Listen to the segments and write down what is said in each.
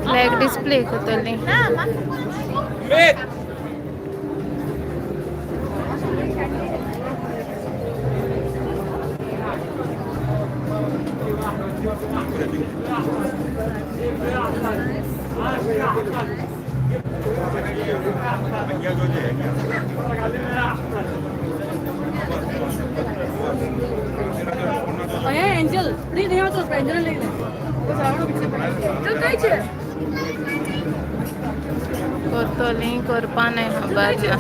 Flag display करतली. करतली करपा नाय खबर ना.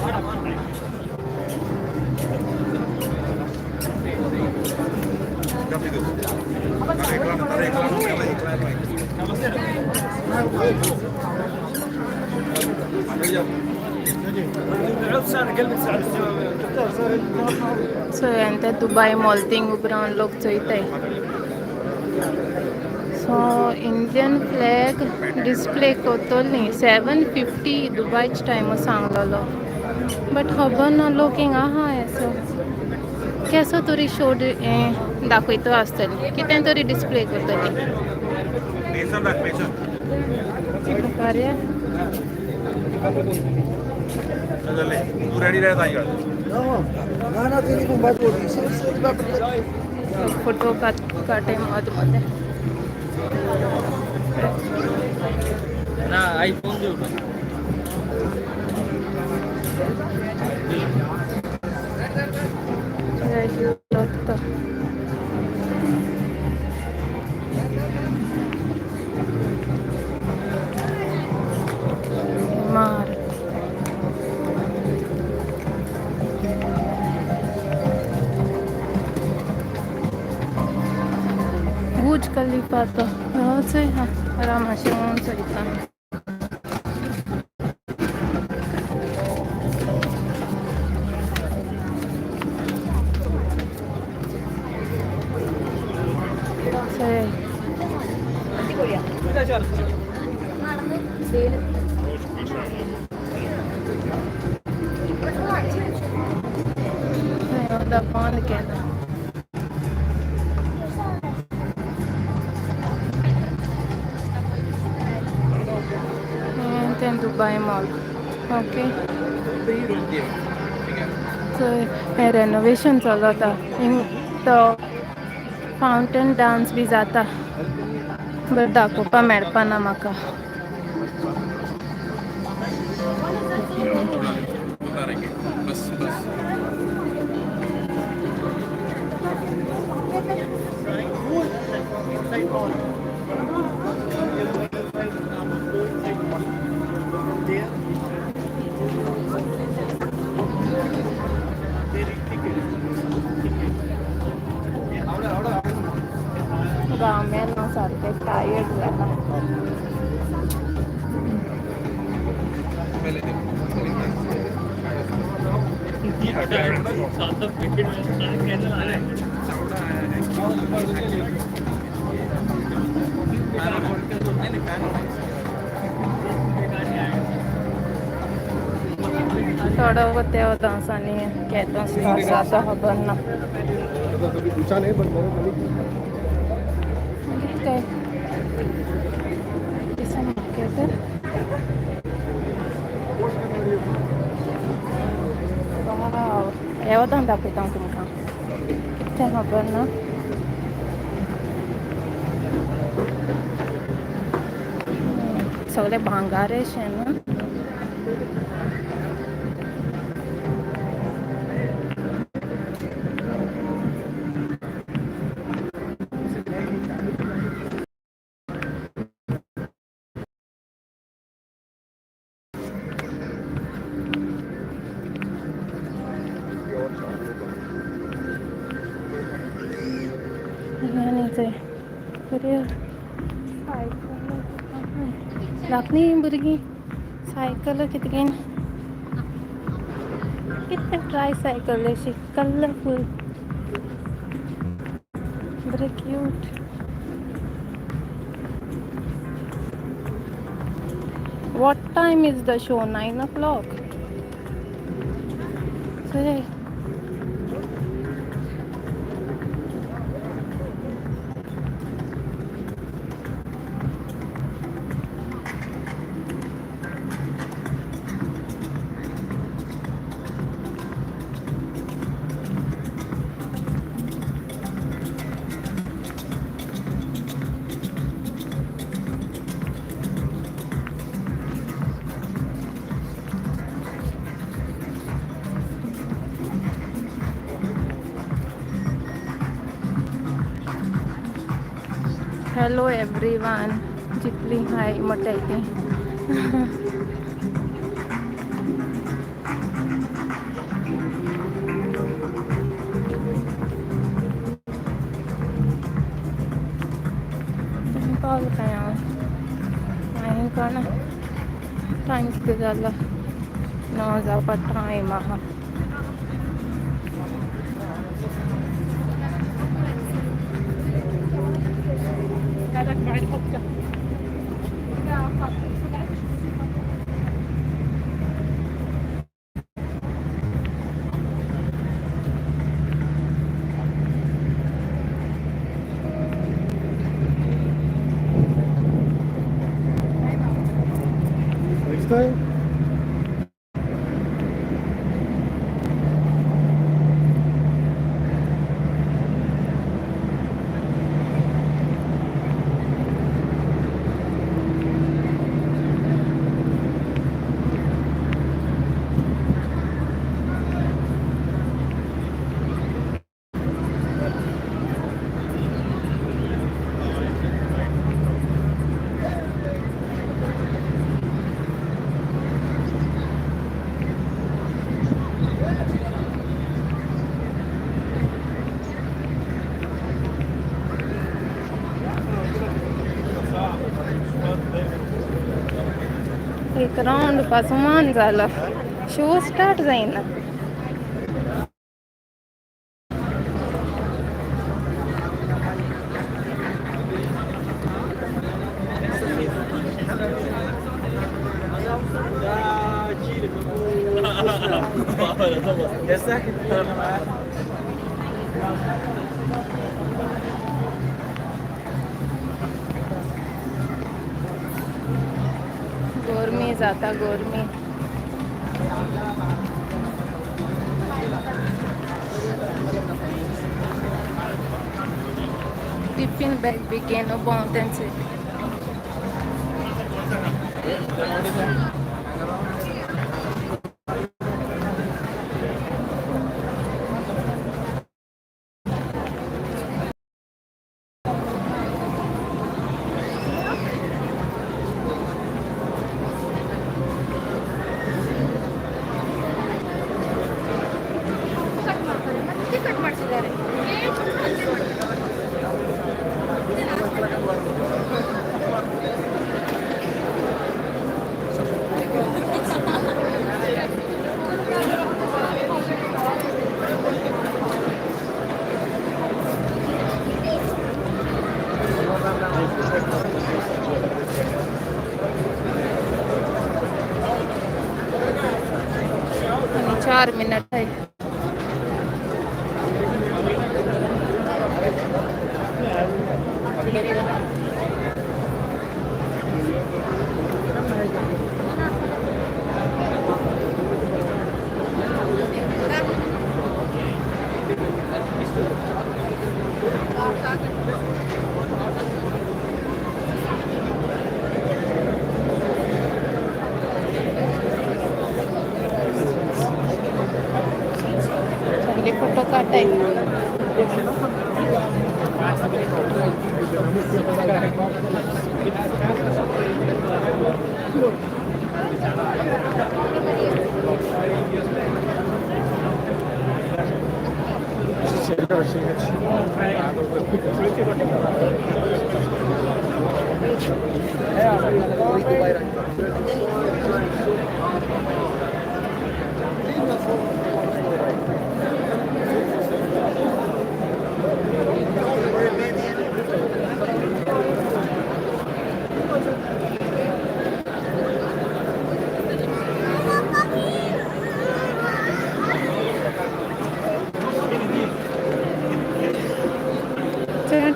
सो ते दुबय मॉल थिंग उबे रावन लोक चोयताय. सो इंडियन फ्लॅग डिस्प्ले करतली 7:50 दुबयच टायम सांगलेलो, बट खबर ना लोक हिंगा आहा. असो केसो तरी शो हें दाखयता आसतली, कितें तरी डिस्प्ले करतली. कार्य फोटो काटे मद मध्ये. ना आयफोन देऊ ना. मार बुर्ज खलीफा तो आरामाशी चोयता. बंद केला. तें दुबय मॉल. ओके, सो हें रेनोवेशन चलता. तो फावंटन डांस बी जाता, बट दाखोवपा मेळपा ना म्हाका. घाम ना सारकें टायर्ड जाला. थोडो ते डांसांनी केदो स्टार्ट जाता खबर ना. काय तर हे वतान दाखयता हांव तुमकां कितें खबर ना. सगळे भांगार अशें न्हू. आनी थंय बऱ्यो सायकल धाकलीं भुरगीं सायकल कितें कितें ट्रायसायकल अशी कलरफूल बरें cute. What time is the show? 9 o'clock. So, hello everyone जितली हाय म्हणटाय ती. पावलो काय हांव आनी कोणा टायम कितें जालो 9 जावपा टायम आहा. Next time? एक रावंड पासून जालो शो स्टार्ट जायना. गोरमी जाता गोरमी. टिफिन बॅग बी घेवन भोंव तेंचे. आनी 4 मिनट आहे. सगळे फोटो काढताय.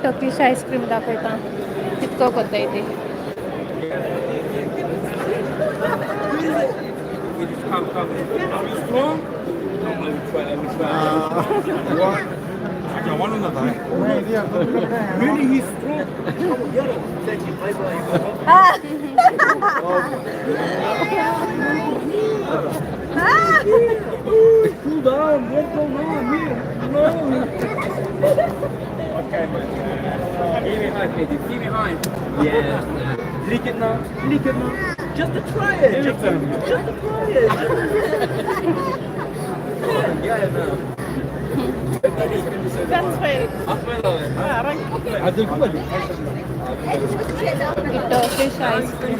टर्किश आयस्क्रीम दाखयता कितको कोत्ताय ते. Cool down, what's going on here? No. Okay. Give me high, baby. Give me high. Yeah. Lick it now. Lick it now. Just to try it. Just to try it. Yeah, now. Turkish ice cream.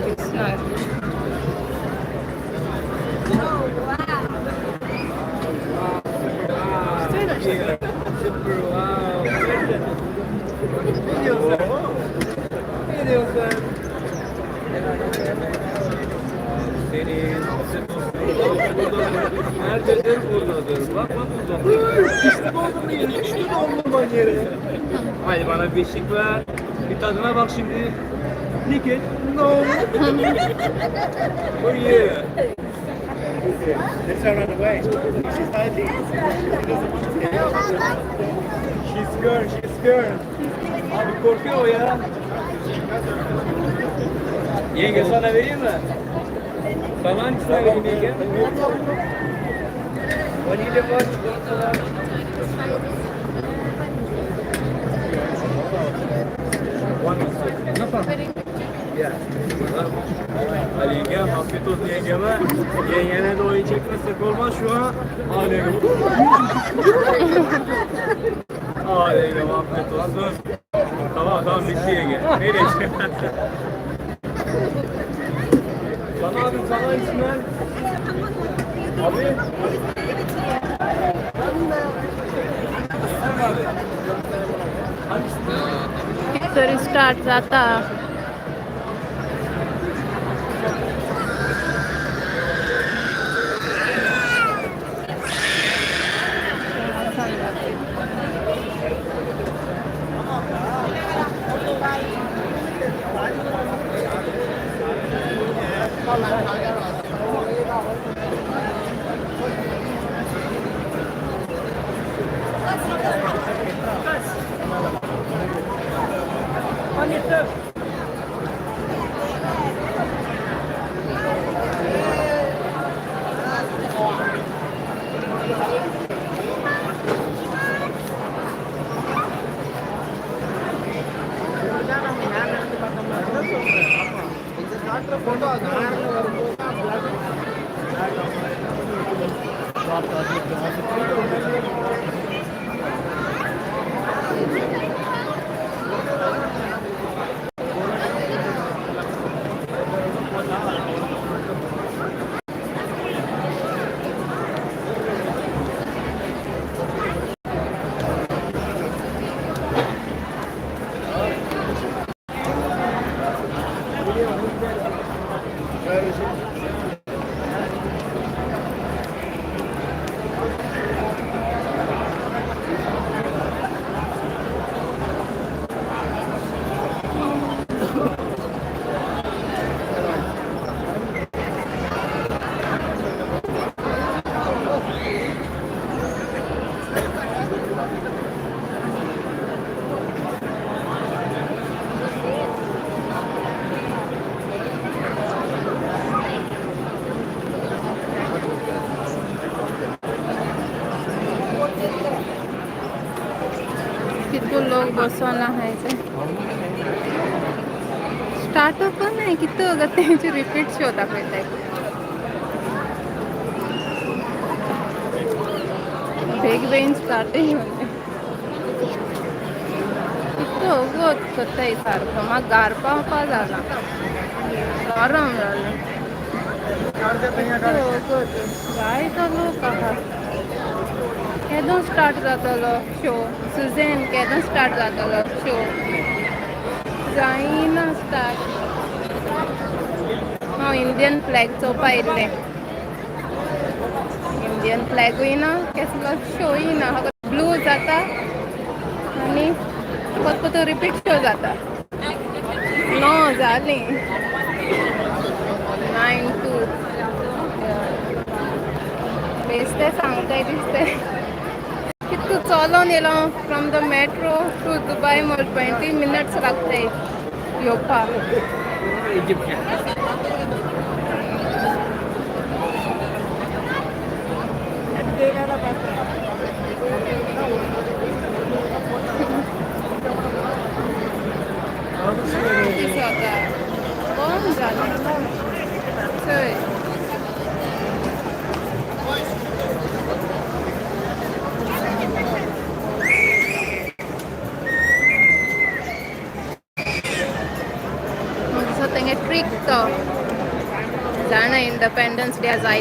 It's nice. Super wow. Ne diyorsun sen? Ne diyorsun sen? Senin nerededir buradadır. Bak bak burada. Düştü dondurma yeri. Düştü dondurma yeri. Haydi bana bir beşik ver. Bir tadına bak şimdi. Lick it. No. Oh yeah. Let's her run away. She's hiding. She doesn't want to get out. She's scared, she's scared. Abi korkuyor o ya. Yenge sana vereyim mi? Sana hangisini vereyim yenge? Vanilya var, çikolata var. Ali yengem, afiyet olsun yengeme. Yengene de oyun çekmezsek olmaz şu an. Ali yengem. Ali yengem afiyet olsun. Tamam tamam bitti yenge. Nereye? Sana abi sana İsmail. Abi. Abi. Hangisi? तरी start जाता. कितू लोक बसोन आहाय ते start पण नाही कितू अगं तेंचे रिपीट शो दाखयताय. बेग बेगीन स्टार्टय म्हणजे कितू वोत करताय सारको म्हाका गारपा जाला गरम जालें. कितू जायतो लोक आहा. केदो स्टार्ट जातलो शो सुझेन केदो स्टार्ट जातलो शो जायना स्टार्ट. हांव इंडियन फ्लॅग चोवपा येयल्लें. इंडियन फ्लॅगूय ना कसलो शोय ना फकत ब्लू जाता आनी परत परत रिपीट शो जाता. णव जालीं 9:02 बेश्टें सांगताय दिसता. कितू चलोन येयलो from the metro to Dubai Mall 20 minutes लागताय येवपाक. इंडिपेंडन्स डे जायते.